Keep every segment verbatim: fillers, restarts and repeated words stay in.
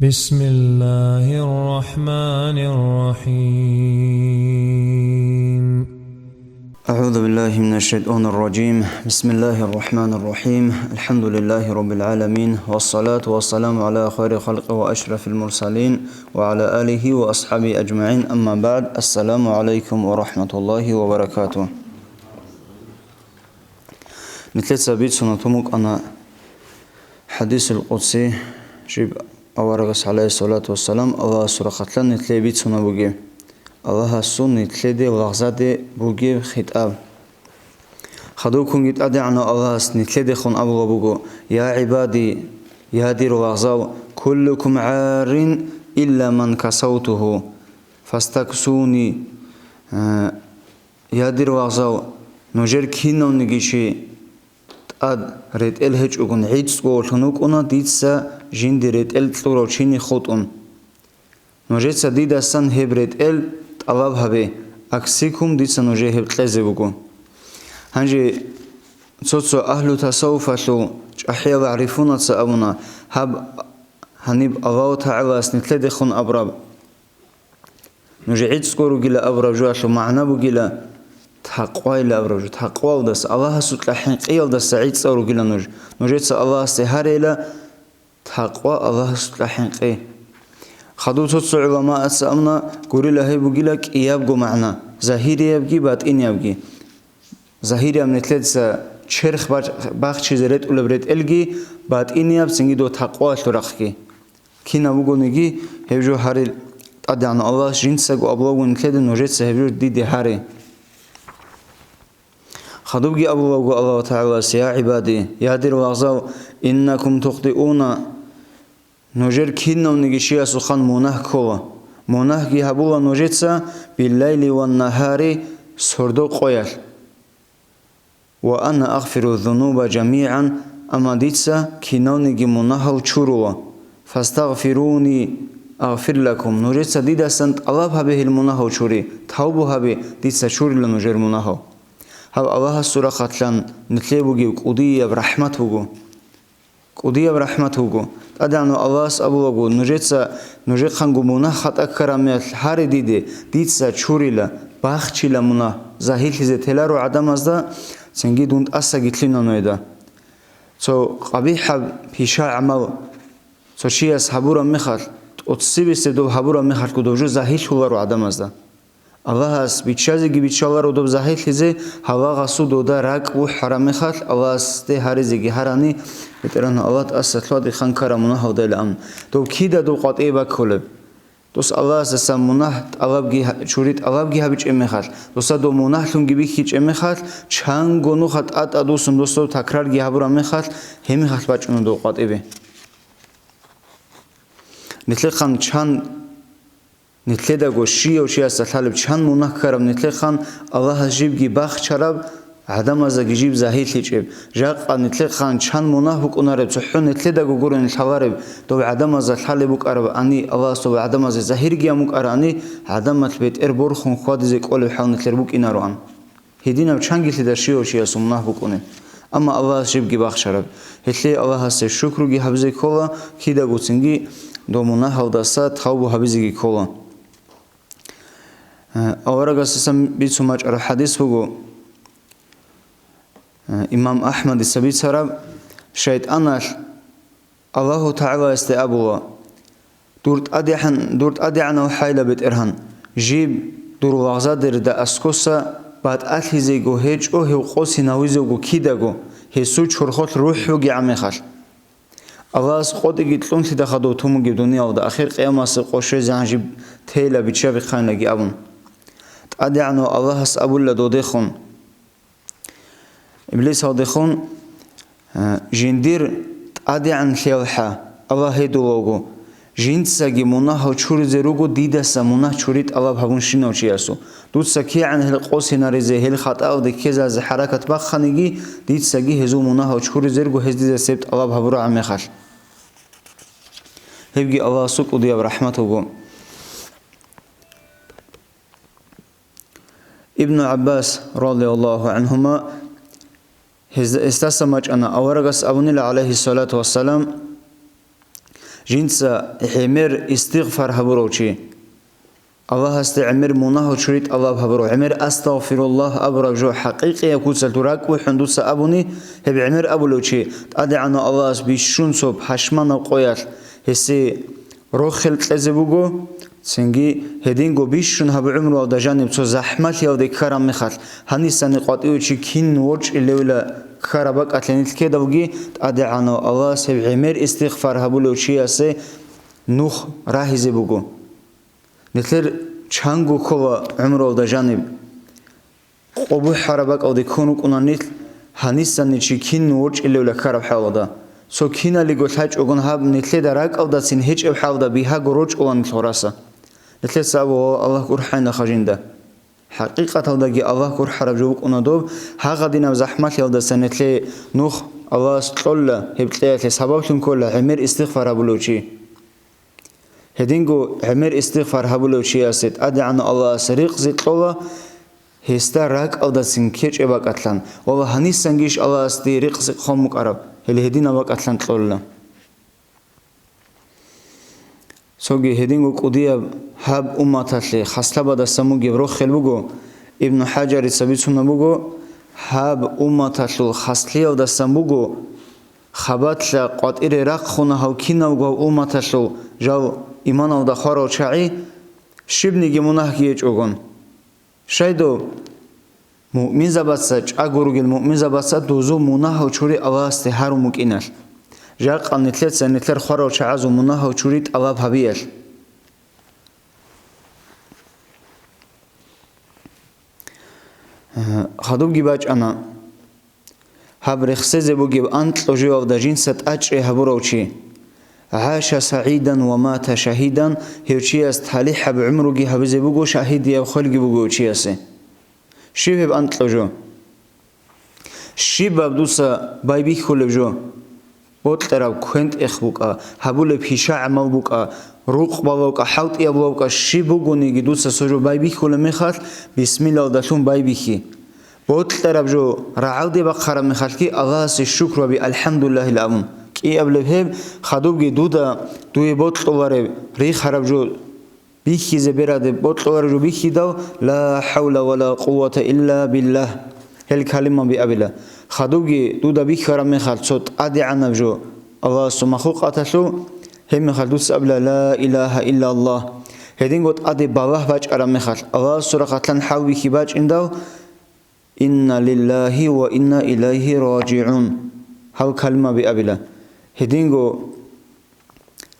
بسم الله الرحمن الرحيم. أعوذ بالله من الشيطان الرجيم. بسم الله الرحمن الرحيم. الحمد لله رب العالمين. والصلاة والسلام على خير خلق وأشرف المرسلين وعلى آله وأصحابه أجمعين. أما بعد. السلام عليكم ورحمة الله وبركاته. Нилъеца бицунеб тумукъана хӀадисул къудси, жиб аварагас, гӀалайгьиссалату вассалам, Аллагьасул рахъалъан нилъее бицунеб бугеб, Аллагьасул нилъеде лагъзаде бугеб хитӀаб. Хадубккунги ТӀадегӀанав Аллагьас нилъедехун абулеб буго: «Я гӀибади, я дир лагъзал, куллукум гӀаррин илла ман касавтуху, фастаксуни». Э, Я дир лагъзал, нужер кинавниги чи тӀад ретӀел гьечӀогун гӀицӀго вугевлъун вукӀуна, дица жинди ретӀел кьурав чини хутӀун. Нужеца дидасан гьеб ретӀел тӀалаб гьабе, аксикум, дица нужее гьеб кьезе буго. Гьанже цо-цо агьлу тасаввуфалъул чӀахӀиял гӀарифунаца абуна, гьаб гьаниб Аллагьу ТагӀалас нилъедехун абураб, нуж гӀицӀго ругила абураб жоялъул магӀна бугила такъвайила абураб жо. Такъвалдаса, Аллагьасукьа хӀинкъиялдаса гӀицӀго ругила нуж. Нужеца Аллагьасде гьарейила такъва, Аллагьасукьа хӀинкъи. Хадуб цо-цо гӀуламаца абуна, гурила гьеб бугила кӀиябго магӀна, загьириябги батӀиниябги. Загьирияб нилъеца черх бач-, бахчизе ретӀулеб ретӀелги, батӀинияб цинги дов такъваялъул рахъги. Кинаб бугониги, гьеб жо гьарил ТӀадегӀанав Аллагьас жинцаго абулеб буго нилъеда, нужеца гьеб жо диде гьаре. Хадубги абулеб буго Аллагьу ТагӀалас: «Я гӀибади, я дир лагъзал, иннакум тухтиуна». Нужер кинавниги чиясухъан мунагь ккола. Мунагьги гьабула нужеца биллайли ва нагьари, сордо къоялъ. «Ва ана агъфиру зунуба жамигӀан», амма дица кинавниги мунагьал чурула. «Фастагъфируни агъфир лакум», нужеца дидасан тӀалаб гьабе гьел мунагьал чури, тавбу гьабе, дица чурила нужер мунагьал. Гьаб Аллагьасул рахъалъан нилъее бугеб кӀудияб рахӀмат буго. КӀудияб рахӀмат вуго. ТӀадегӀанав Аллагьас абулаго, нужеца, нужехъанго мунагь-хатӀа ккараб мехалъ гьаре диде, дица чурила, бахчила мунагь, загьирлъизе теларо гӀадамазда, цинги дун тӀасаги лъила нужеда. Цо къабихӀаб пиша-гӀамал цо чияс гьабураб мехалъ, тӀоцебесеб доб гьабураб мехалъго доб жо загьирлъуларо гӀадамазда. Аллагьас биччазеги биччаларо доб загьирлъизе, гьалагъасул дода ракӀ бухӀараб мехалъ, Аллагьасде гьаризеги гьарани, БетӀергьан Аллагь, тӀаса лъугьа дихъан ккараб мунагьалдайилан. Доб кида доб къватӀибе баккулеб? Дос Аллагьасдасан мунагь тӀалабги гьа-, чури тӀалабги гьабичӀеб мехалъ, доса доб мунагьлъунги бихьичӀеб мехалъ, чанго нуха тӀа-тӀадвуссун дос доб такрарги гьабураб мехалъ, гьеб мехалъ бачӀуна доб къватӀибе. Нилъехъан чан Нилъедаго щивав чиясда лъалеб чан мунагь ккараб нилъехъан Аллагьас жибги бахчараб, гӀадамаздаги жиб загьирлъичӀеб. Жакъа нилъехъан чан мунагь букӀунареб, цохӀо нилъедаго гурони лъалареб, дов гӀадамазда лъалеб букӀарабани, Аллагьас дов гӀадамазде загьирги гьабун букӀарани, гӀадамал бетӀер борхун хьвадизе кӀолеб хӀал нилъер букӀинароан. Гьединаб чангилъидал щивав чиясул мунагь букӀунеб. Амма Аллагьас жибги бахчараб. Гьелъие Аллагьасе шукруги гьабизе ккола, кидаго цинги дов мунагьалдаса тавбу гьабизеги ккола. Э, аварагасдасан бицун бачӀараб хӀадис буго, э, имам АхӀмадица бицараб, шайтӀаналъ Аллагьу ТагӀалаясде абула: «Дур тӀадегӀан-, дур тӀадегӀанав хӀайла, БетӀергьан, жиб дур лагъзадерда аскоса батӀалъизего гьечӀо гьев къосинавизего кидаго, гьесул чорхолъ рухӀ бугеб мехалъ. Аллагьас къотӀиги кьунлъидал хадув тун бугеб дуниялда ахир къиямасеб къо щвезегӀан жиб тейила биччабихъайилаги», – абун. ТӀадегӀанав Аллагьас абула додехун, Иблисалдехун, э, жиндир тӀадегӀанлъиялхӀа Аллагь гьедулавго, жинцаги мунагьал чуризе руго дидаса мунагь чури тӀалаб гьабунщинав чиясул. Дуца кигӀан гьел къосинаризе, гьел хатӀаялде ккезазе хӀаракат бахъаниги, дицаги гьезул мунагьал чуризе руго гьез дида гьеб тӀалаб гьабураб мехалъ. Гьебги Аллагьасул кӀудияб рахӀмат буго. Ибну ГӀаббас, радияллагьу гӀангьума, гьез-, гьесдаса бачӀана, аварагас абунила, гӀалайгьиссалату вассалам: Жинца гӀемер истигъфар гьабурав чи. Аллагьасде гӀемер мунагьал чури тӀалаб гьабурав, гӀемер «Астагъфируллагь» абураб жо хӀакъикъияб куцалъул ракӀбухӀун дуца абуни, гьеб гӀемер абулев чи, ТӀадегӀанав Аллагьас бищун цо пашманаб къоялъ гьесие рохел кьезе буго, цинги гьединго бищун гьаб гӀумруялда жаниб цо захӀмалъиялде ккараб мехалъ, гьанисани къватӀиве чи кин ворчӀилевила ккараб бакӀалъе нилъ ккедалги, ТӀадегӀанав Аллагьас гьеб гӀемер истигъфар гьабулев чиясе нух рагьизе буго. Нилъер чанго ккола гӀумруялда жаниб. Къо бухӀараб бакӀалде ккун рукӀуна нилъ, гьанисани чи кин ворчӀилевила ккараб хӀалалда. Цо киналиго лъачӀогун гьаб нилъеда ракӀалдацин гьечӀеб хӀалда бигьаго рорчӀула нилъ гъораса. Нилъеца абула: «Аллагь гурхӀайнахъа жинда». ХӀакъикъаталдаги Аллагь гурхӀараб жо букӀуна доб, гьагъадинаб захӀмалъиялдаса нилъее нух Аллагьас кьола, гьеб кьеялъе сабаблъун ккола гӀемер истигъфар гьабулев чи. Гьединго гӀемер истигъфар гьабулев чиясе ТӀадегӀанав Аллагьас ризкъи кьола, гьесда ракӀалдацин ккечӀеб бакӀалъан, вала гьанисангищ Аллагьас дие ризкъи хъван букӀараб, гьеле гьединаб бакӀалъан кьола. Цоги гьединго кӀудияб гьаб умматалъе хаслабадасан бугеб рохел буго, Ибну ХӀажарица бицунаб буго, гьаб умматалъул хаслиялдасан буго, хабалъа къватӀире рахъуна гьав кинавго гьав умматалъул жал иманалда хварал чагӀи, щибниги мунагьги гьечӀогун. Щайдо муъминзабаца, чӀаго ругел муъминзабаца дозул мунагьал чури Аллагьасде гьарун букӀиналъ, жакъа нилъеца нилъер хварал чагӀазул мунагьал чури тӀалаб гьабиялъ. Э, хадубги бачӀана. Гьаб рехсезе бугеб анкьа жоялда жинца тӀачӀи гьабурав чи. «ГӀаша сагӀидан ва мата шагьидан», гьев чияс талихӀаб гӀумруги гьабизе буго, шагьидияб хвелги буго гьев чиясе. Щиб гьеб анкьа жо? Щибаб дуца байбихьулеб жо? Бокьараб квен-тӀех букӀа, гьабулеб пиша-гӀамал букӀа, рукъ балавкӀа, хӀалтӀияб лавкӀа, щиб бугониги дуца цо жо байбихьулеб мехалъ, бисмиллалдалъун байбихьи. Бокьараб жо рагӀалде бахъараб мехалъги Аллагьасе шукру гьаби, «АлхӀамдулиллагьил» абун. КӀиабилеб гьеб, хадубги дуда дуе бокьулареб, рихараб жо бихьизе бераде бокьулареб жо бихьидал, «Ла хӀавла ва ла къуввата илла биллагь», гьел калимаби абила. Хадубги дуда бихьараб мехалъ цо тӀадегӀанаб жо Аллагьасул махлукъаталъул, гьеб мехалъ дуца абила: «Ла илагьа иллаллагь». Гьединго тӀаде балагь бачӀараб мехалъ, Аллагьасул рахъалъан хӀалбихьи бачӀиндал, «Инна лиллагьи ва инна илайгьи ражигӀун», гьал калимаби абила. Гьединго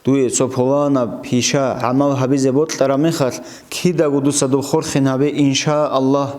дуе цо пуланаб пиша гӀамал гьабизе бокьараб мехалъ, кидаго дуца доб хурхин гьабе, иншааллагь.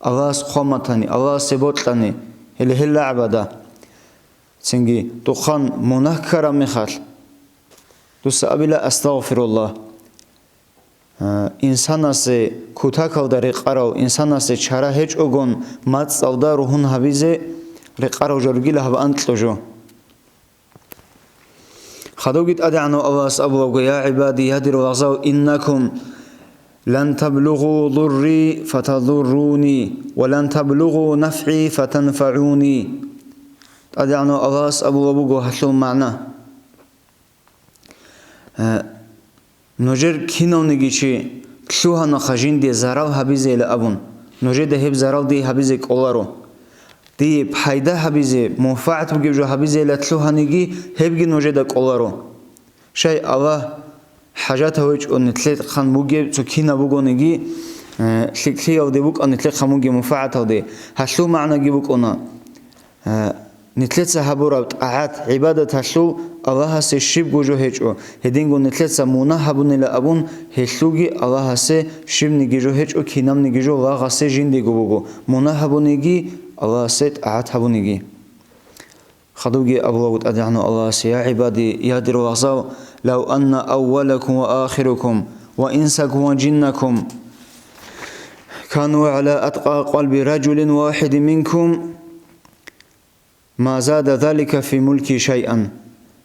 Аллагьас хъван батани, Аллагьасе бокьани, гьеле гьел рагӀабада. Цинги духъан мунагь ккараб мехалъ, дуца абила: «Астагъфируллагь». А, инсанасе кутакалда рекъарав, инсанасе чара гьечӀогун мацӀалда ругьун гьабизе рекъарав жо ругила гьаб анкьа жо. Хадубги ТӀадегӀанав Аллагьас абулебго: «Я гӀибади, я дир вагъзал, иннакум лан таблугъу дурри фатадурруни, ва лан таблугъу нафгӀи фатанфагӀуни». ТӀадегӀанав Аллагьас абулеб буго гьалъул магӀна. Э, нужер кинавниги чи лъугьанаха жинде зарал гьабизейила абун, нужеда гьеб зарал дие гьабизе кӀоларо. Дие пайда гьабизе, мунфагӀат бугеб жо гьабизейила лъугьаниги, гьебги нужеда кӀоларо. Щай Аллагь хӀажатав гьечӀо нилъехъан бугеб цо кинаб бугониги, э, лъикӀлъиялде букӀа нилъехъан бугеб мунфагӀаталде. Гьалъул магӀнаги букӀуна. Э, нилъеца гьабураб тӀагӀат, гӀибадаталъул Аллагьасе щибго жо гьечӀо, гьединго нилъеца мунагь гьабунила абун, гьелъулги Аллагьасе щибниги жо гьечӀо, кинабниги жо лагъасе жиндиего буго, мунагь гьабуниги, Аллагьасе тӀагӀат гьабуниги. Хадубги абулаго ТӀадегӀанав Аллагьасе: «Я гӀибади, я дир вагъзал, лав анна аввалакум ва ахиракум ва инсакум ва жиннакум кану гӀала аткъа къалби ражулин вахидин минкум». «Ма зада залика фи мулки шайъан».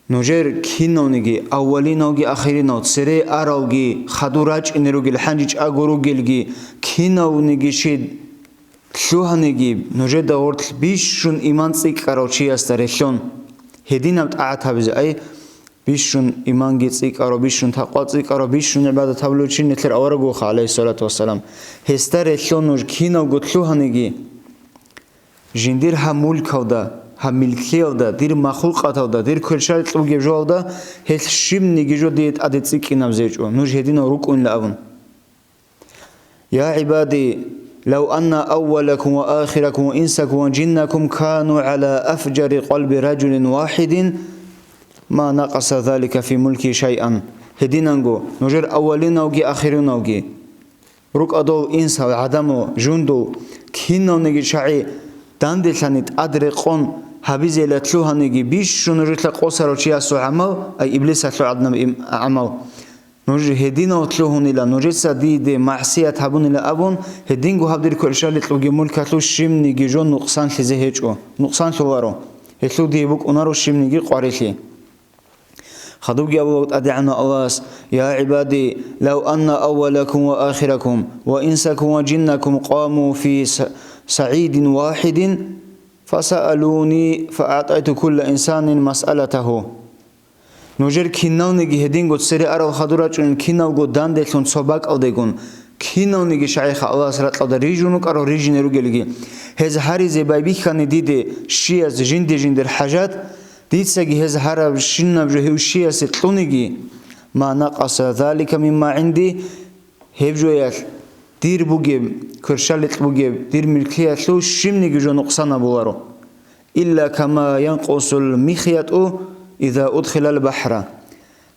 Нужер кинавниги, аввалинавги ахиринав, цере аравги, хадур рачӀине ругел, хӀанчӀичӀаго ругелги, кинавниги чи лъугьаниги, нужеда гъорлъ бищун иман цӀикӀкӀарав чиясда релълъун, гьединаб тӀагӀат гьабизе, ай, бищун иманги цӀикӀкӀарав, бищун такъва цӀикӀкӀарав, бищун гӀибадат гьабулев чи нилъер авараг вуха, гӀалайгьиссалату вассалам. Гьесда релълъун нуж киналго лъугьаниги, жиндир гьаб мулкалда, гьаб милклъиялда, дир махлукъаталда, дир кверщаликь бугеб жоялда, гьелъ щибниги жо дие тӀаде цӀикӀкӀинаб зечӀо, нуж гьединал рукӀунила абун. يا عبادي، لو أن أولكم وآخركم وإنسكم وجنكم كانوا على أفجر قلب رجل واحد ما نقص ذلك في ملكي شيئا. Гьединанго, нужер аввалинавги ахиринавги, рукӀадул инсал, гӀадамал, жундул, киналниги чагӀи данделъани тӀад рекъон гьабизейила лъугьаниги бищун нужелъа къосарав чиясул гӀамал, ай иблисалъул гӀаднаб им-, гӀамал. Нуж гьединал лъугьунила, нужеца диде магӀсият гьабунила абун, гьединго гьаб дир кверщаликь бугеб мулкалъул щибниги жо нукъсанлъизе гьечӀо, нукъсанлъуларо, гьелъул дие букӀунаро щибниги къварилъи. Хадубги абула ТӀадегӀанав Аллагьас: يا عبادي، لو أن أولكم وآخركم وإنسكم وجنكم قاموا في س-، صعيد واحد فسألوني فأعطيت كل إنسان مسألته. Нужер киналниги гьединго цере арал хадур рачӀунел киналго данделъун цо бакӀалдегун, киналниги шагьиха Аллагьас ракьалда рижун рукӀарал рижине ругелги, гьез гьаризе байбихьани диде щияс жинде-жиндер хӀажат, дицаги гьез гьарабщинаб жо гьев щиясе кьуниги, ما نقص ذلك مما عندي, гьеб жоялъ дир бугеб, кверщаликь бугеб, дир милкиялъул щибниги жо нукъсанабуларо. إلا كما ينقص المخيط إذا أدخل البحر.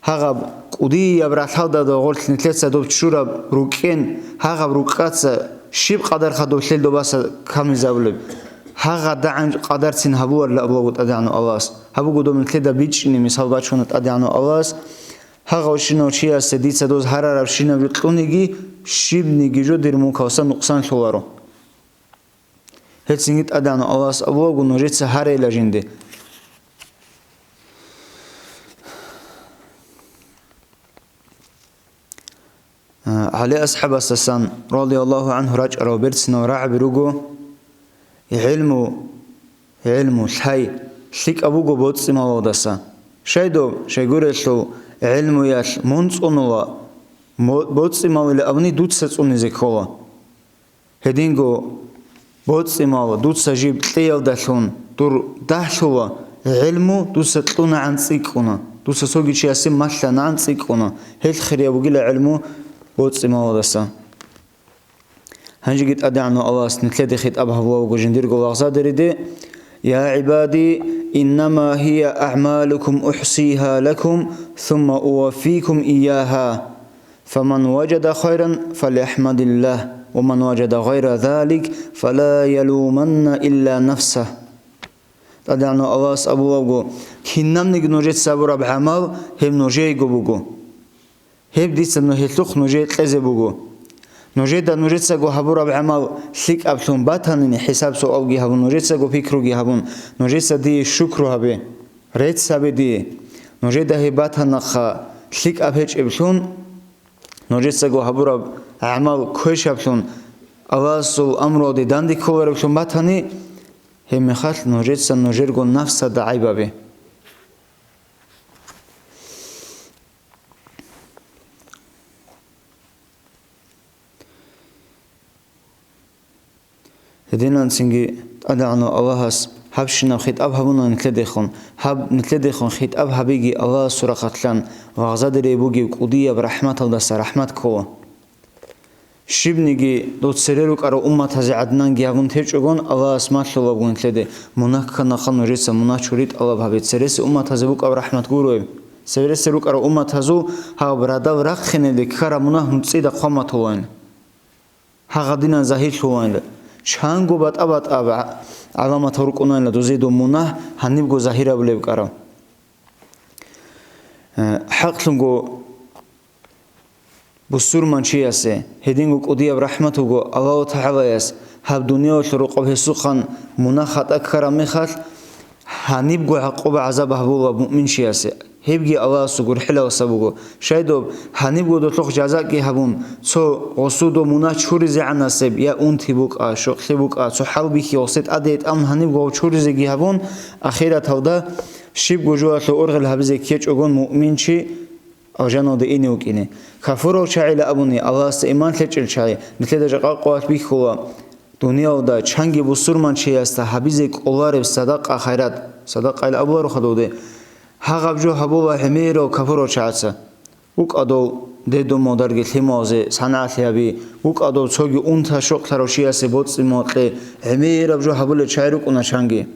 Гьагъаб кӀудияб ралъалда гъорлъ нилъеца доб чураб рукӀен, гьагъаб рукӀаца щиб къадарха доб лъел добаса камизабулеб, гьагъадагӀан къадарцин гьабуларила абулаго ТӀадегӀанав Аллагьас. Гьаб буго доб нилъеда бичӀчӀине мисал бачуна ТӀадегӀанав Аллагьас. Гьагъавщинав чиясе дица доз гьарарабщинаб кьуниги, щибниги жо дир мулкалса нукъсанлъуларо. Гьецинги ТӀадегӀанав Аллагьас абулаго нужеца гьарейила жинде. ГӀали асхӀабасдасан, радияллагьу гӀангьу, рачӀарал берцинал рагӀаби руго: «ГӀилму, гӀилму, лъай, лъикӀаб буго боцӀи-малалдаса». Щайдоб, щайгурелъул гӀилмуялъ мун цӀунула, мо-, боцӀи-малила абуни дуца цӀунизе ккола. Гьединго боцӀи-мал дуца жиб кьеялдалъун дур дагьлъула, гӀилму дуца кьунагӀан цӀикӀкӀуна, дуца цоги чиясе малъанагӀан цӀикӀкӀуна, гьел хирияб бугила гӀилму боцӀи-малалдаса. Гьанжеги ТӀадегӀанав Аллагьас нилъеде хитӀаб гьабулаго жиндирго лагъзадериде: «Я гӀибади, иннама гьия агӀмалукум ухӀсиха лакум, сумма уваффикум ияха». «Фаман важада хайран, фалягьмадиллагь, ва ман важада гъайра залик, фала ялуманна илла нафсагь». ТӀадегӀанав Аллагьас абулавго: «Кинабниги нужеца гьабураб гӀамал, гьеб нужеего буго. Гьеб дица ну-, гьелъухъ нужее кьезе буго. Нужеда нужецаго гьабураб гӀамал лъикӀаблъун батанине, хӀисаб-суалги гьабун, нужецаго пикруги гьабун, нужеца дие шукру гьабе, рецц гьабе дие. Нужеда гьеб батанаха лъикӀаб гьечӀеблъун». Нужецаго гьабураб гӀамал квешаблъун, Аллагьасул амруялде данде кколареблъун батани, гьебмехалъ нужеца нужерго нафсада гӀайб гьабе. Гьединанцинги ТӀадегӀанав Аллагьас гьабщинаб хитӀаб гьабуна нилъедехун. Гьаб нилъедехун хитӀаб гьабиги Аллагьасул рахъалъан вагъзадере бугеб кӀудияб рахӀматалдаса рахӀмат ккола. Щибниги дов цере рукӀарав умматазе гӀаднанги гьабун течӀогон, Аллагьас малъулабго нилъеде: «Мунагь кканаха нужеца, мунагь чури тӀалаб гьабе, цереси умматазе букӀаб рахӀмат гуроеб». Цереси рукӀарав умматазул гьаб радал рахъинелде ккараб мунагь нуцӀида хъваматулайин. Гьагъадинан загьирлъулайила. Чанго батӀа-батӀа гӀаламатал рукӀунайила дузедул мунагь гьанибго загьирабулеб кӀараб. Э, хӀакълъунго бусурманчиясе, гьединго кӀудияб рахӀмат вуго Аллагьу ТагӀалаяс гьаб дуниялалъул рокъоб гьесухъан мунагь-хатӀа ккараб мехалъ, гьанибго гӀакъуба-гӀазаб гьабула муъминчиясе. Гьебги Аллагьасул гурхӀелаласа буго. Щайдоб, гьанибго долъухъ жазаги гьабун, цо гъосудо мунагь чуризегӀанасеб я унти букӀа, щокълъи букӀа, цо хӀалбихьи гъосе тӀаде тӀамун гьанибго гъов чуризеги гьабун, ахираталда Щибго жоялъул ургъел гьабизе ккечӀогон муъминчи алжаналде ине вукӀине. Кафурал чагӀила абуни, Аллагьасда иман лъечӀел чагӀи, нилъеда жакъа къоялъ бихьула, дуниялда чанги бусурманчиясда гьабизе кӀолареб садакъа-хайрат, садакъайилан абулароха дов де, гьагъаб жо гьабула гӀемерал кафурал чагӀаца. ВукӀа дов дедумалдарги лъималазе санагӀалъи гьаби, вукӀа дов цоги унта-щокълъарав чиясе боцӀи-мал кье, гӀемераб жо гьабулел чагӀи рукӀуна чанги.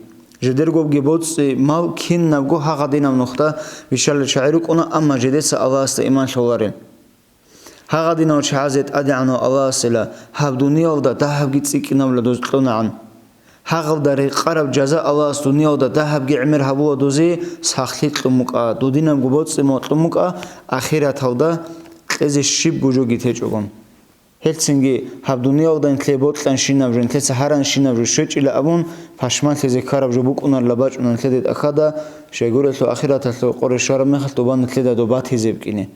Жидергоги боцӀи-мал кинабго гьагъадинаб нухда бищалел чагӀи рукӀуна, амма жидеца Аллагьасда иман лъоларел. Гьагъадинал чагӀазе ТӀадегӀанав Аллагьасила гьаб дуниялда дагьабги цӀикӀкӀинабула доз кьунагӀан. Гьагъалда рекъараб жаза Аллагьас дуниялда дагьабги гӀемер гьабула дозе, сахлъи кьун букӀа, дудинабго боцӀи-мал кьун букӀа, ахираталда кьезе щибго жоги течӀогон. Гьелцинги гьаб дуниялда нилъее бокьанщинаб жо, нилъеца гьаранщинаб жо щвечӀила абун, пашманлъизе ккараб жо букӀунарила бачӀуна нилъеде тӀахьазда, щайгурелъул ахираталъул къоре щвараб мехалъ доба нилъеда доб батизе букӀине.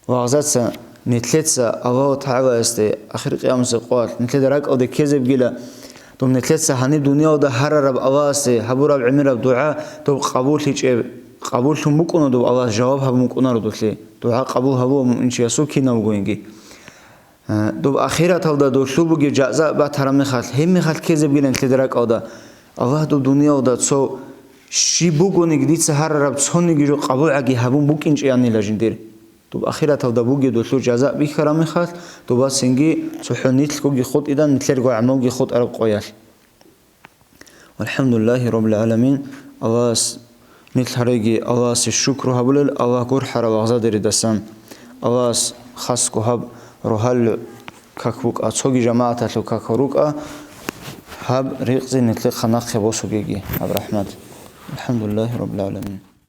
Вагъзаца нилъеца Аллагьу ТагӀалаясде ахир къиямасеб къоялъ нилъеда ракӀалде ккезебгила, доб нилъеца гьаниб дуниялда гьарараб Аллагьасе гьабураб гӀемераб дугӀа доб къабуллъичӀеб, къабуллъун букӀуна доб Аллагьас, жаваб гьабун букӀунаро долъе, дугӀа къабул гьабула муъминчиясул кинабгоинги. Э, доб ахираталда долъул бугеб жаза батараб мехалъ, гьеб мехалъ ккезебгила нилъеда ракӀалда, Аллагь, доб дуниялда цо щиб бугониги дица гьарараб цониги жо къабулгӀаги гьабун букӀинчӀеянила жиндир. Доб ахираталда бугеб долъул жаза бихьараб мехалъ, доба цинги цохӀо нилъгоги хутӀидан, нилъерго гӀамалги хутӀараб къоялъ. ВалхӀамдулиллагьи раббил гӀаламин. Аллагьас нилъ гьареги Аллагьасе шукру гьабулел, Аллагь гурхӀарал лагъзадеридасан. Аллагьас хасго гьаб рогьалил как букӀа, цоги жамагӀаталъул как рукӀа, гьаб рикъзи нилъехъа нахъе босугеги гьаб рахӀмат. ВалхӀамдулиллагьи раббил гӀаламин.